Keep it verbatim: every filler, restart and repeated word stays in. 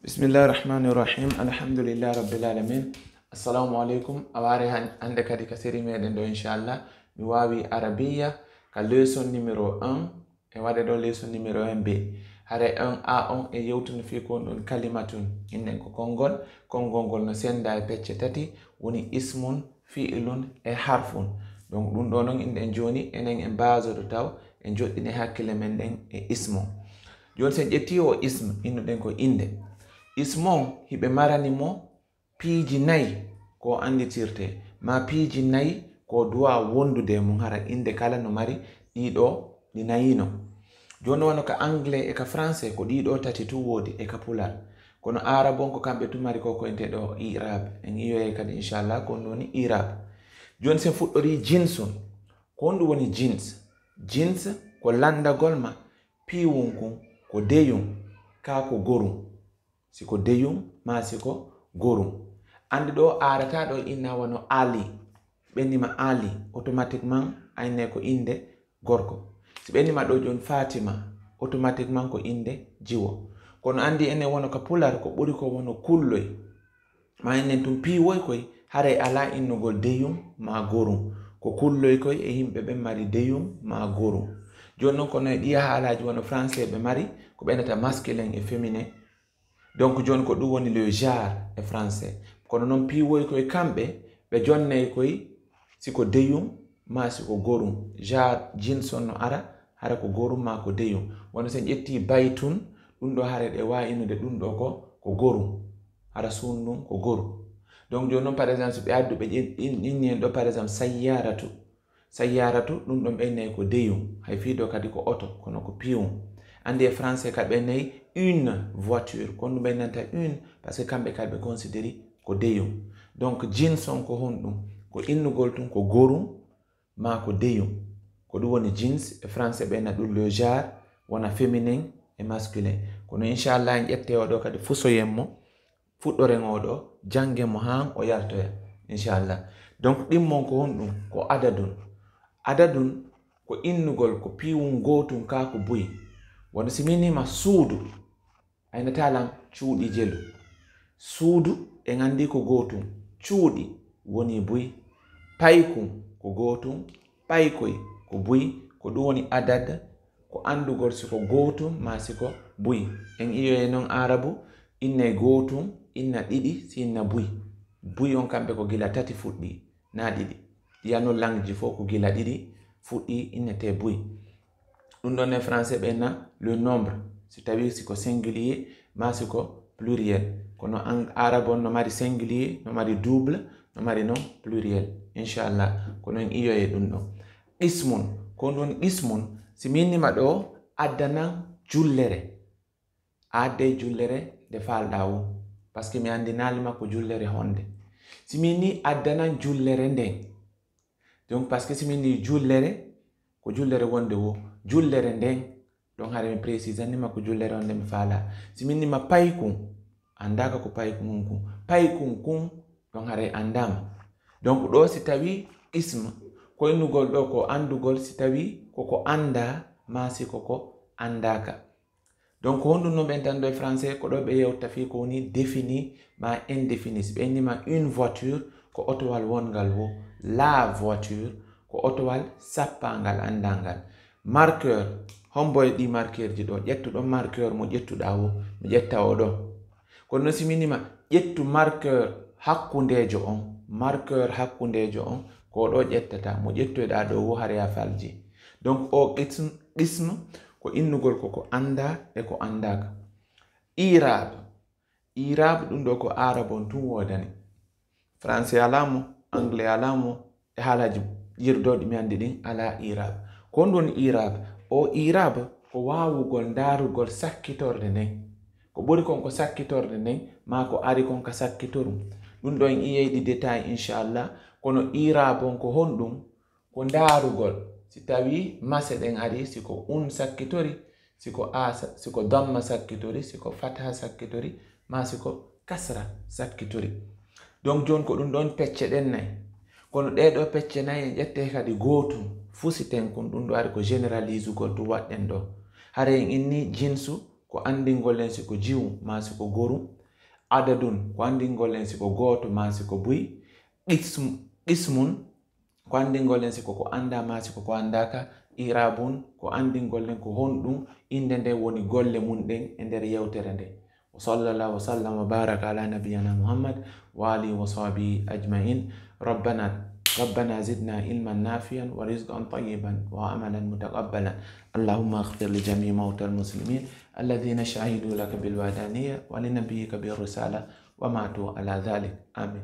Bismillahi rahmani rahim. Alhamdulillahi rabbil alamin. Assalamu alaikum. A ware han-, hande kadi ka seri meɗen ɗo, inshallah. Mi wawi arabiya ka leçon numéro un. E waɗe ɗo leçon numéro un B. Hare un A on e yewtuno fi ko ɗum kalimatun. Innen ko konngol. Konngol ngol no senda e pecce tati. Woni ismun, fi'lun e harfun. Donc ɗum ɗo noon inɗen jooni, enen en baasoto taw, en joɗɗini hakkille men ɗen e ismu. Jooni sen ƴetti o ism, innuɗen ko innde. Ismu on, hiɓe marani mo piiji nayi ko annditirte, ma piiji nayi ko duwa wondude e mum, hara innde kala no mari ɗiɗo ɗi nayino. Jooni wano ka anglais e ka français ko ɗiɗo tati tu woodi e ka pular. Kono arab on ko kamɓe tu mari ko koynte ɗo i'rab. En iyoye kadi inchallah ko ɗum woni i'rab. Jooni sen fuɗɗori jinsun. Ko honɗum woni jins? Jins ko lanndagol ma piiwun kun ko deyun, ka ko gorun. Si ko deyun, ma si ko gorun. Anndi ɗo arata ɗo inna wano Ali. Ɓe nima Ali, automatiquement ayne ko innde gorko. Si ɓe nima ɗo jooni Fatima, automatiquement ko innde jiwo. Kono anndi enen wono ka pular ko ɓuri ko wono kulloy. Ma enen tun piiwoy koy, haray ala innugol deyum ma gorum. Ko kulloy koy e yimɓe ɓen mari deyum ma gorum. Jooni non kono e ɗiya haalaaji wono français ɓe mari, ko ɓe nata masculin e féminin. Donc jooni ko ɗum woni le genre e français. Kono non piiwoy koy kamɓe, ɓe jonnay koy si ko deyum ma si ko gorum. Genre jinson no ara, hara ko gorum ma ko deyum. Wano sen ƴetti baytun, ɗum ɗo hara ɗe wawi innude ɗum ɗo ko, ko gorum. Hara suun ɗum ko gorum. Donc jooni non par exemple, si ɓe addu ɓe ƴin-, ƴin-, ƴinni en ɗo par exemple sayyaratu. Sayyaratu, ɗum ɗon ɓe nayi ko deyum. Hay fii ɗo kadi ko oto, kono ko piiwum. Anndi e français ka ɓe nayi une voiture, kono ɗum ɓe nanta une, parce que kamɓe kadi ɓe considéri ko deyum. Donc, jinson ko honɗum? Ko innugol tun ko gorum, ma ko deyum. Ko ɗum woni jins, e français ɓe na ɗum le genre, wona féminin e masculin. Kono inchallah en ƴette oɗo kadi fusoyen mo, fuɗɗoren oɗo, janngen mo haa o yaltoya, inchallah. Donc ɗimmon ko honɗum? Ko adadun. Adadun ko innugol ko piiwun gootun ka ko buy. Wano si min nima suudu, aynata lan cuuɗi jelu. Suudu en anndi ko gootun, cuuɗi woni buy, paykun ko gootun, paykoy ko buy, ko ɗum woni adad, ko anndugol si ko gootun ma si ko buy. En iyoye non arabu, inna e gootun, inna ɗiɗi, si inna buy. Buy on kamɓe ko gila tati fuɗɗi, na ɗiɗi. Ɗiya non langue ji fof ko gila ɗiɗi fuɗɗi, innete buy. Ɗum ɗon e français ɓe na le nombre, si tawi si ko singulier ma si ko pluriel. Kono an-, arabe on no mari singulier, no mari double, no mari non pluriel. Inchallah, ko non iyoye ɗum ɗon. Qismun, ko ɗum qismun, si min nima ɗo addanan jullere. A adday jullere nde faalɗa wo. Parce que mi anndinaali ma ko jullere honde. Si min ni addanan jullere nden. Donc, parce que si min ni jullere, ko jullere wonde wo. Jullere nden, donc hare mi précisani ma ko jullere honde mi faala. Si min ni ma paykun, anndaka ko paykun kun. Paykun kun, donc hare anndama. Donc, ɗo si tawi ism, ko innugol ɗo ko anndugol si tawi ko ko annda, ma si ko ko anndaka. Donc, ko honɗum non ɓen tan ɗo e français, ko ɗo ɓe yewta fii ko woni défini ma indéfini. Si ɓe inni ma une voiture, ko otowal wongal wo, la voiture, ko otowal sappangal anndangal. Marqueur, hombo e ɗi marqueur ji ɗo? Ƴettuɗo marqueur mo ƴettuɗa wo, mi ƴetta o ɗo. Kono non si mi nima, ƴettu marqueur hakkundeejo on, marqueur hakkundeejo on, ko ɗo ƴettata, mo ƴettoyɗa ɗo wo hare a falji. Donc, o qism, qism, ko innugol ko ko annda e ko anndaka. I'rab. I'rab ɗum ɗo ko arab on tun woodani. Français alaa mo, anglais alaa mo, e haalaaji yirdoɗi mi anndi ɗin alaa i'rab. Ko honɗum woni i'rab? O i'rab ko waawugol ndaarugol sakkitorde nden. Ko ɓuri kon ko sakkitorde nden, maa ko ari kon ka sakkitorum. Ɗum ɗo en iyey ɗi détail inchallah. Kono i'rab on ko honɗum? Ko ndaarugol, si tawi mase ɗen ari, si ko un sakkitori, si ko a sa-, si ko damma sakkitori, si ko fatha sakkitori, ma si ko kasra sakkitori. Donc, jooni ko ɗum ɗon pecce ɗen nay. Kono ɗee ɗoo pecce nay en ƴette kadi gootum, fusiten kun, ɗum ɗo ari ko généralisugol ɗum waɗɗen ɗo. Hare en inni jinsu, ko anndingol en si ko jiwu maa si ko goru. Adadun, ko anndingol en si ko gooto maa si ko buy. Qism-, qismun, ko anndingol en si ko ko anndaa maa si ko ko anndaaka. I'raabun, ko anndingol en ko honɗum innde nde woni golle mum ɗen e nder yewtere nde. Wa sallallahu wa sallam wa baraka ala nabiyyina Muhammad wa alihi wa sahbihi ajma'in. ربنا، ربنا زدنا علما نافعا ورزقا طيبا وعملا متقبلا. اللهم اغفر لجميع موتى المسلمين الذين شهدوا لك بالوحدانية ولنبيك بالرسالة وماتوا على ذلك. آمين.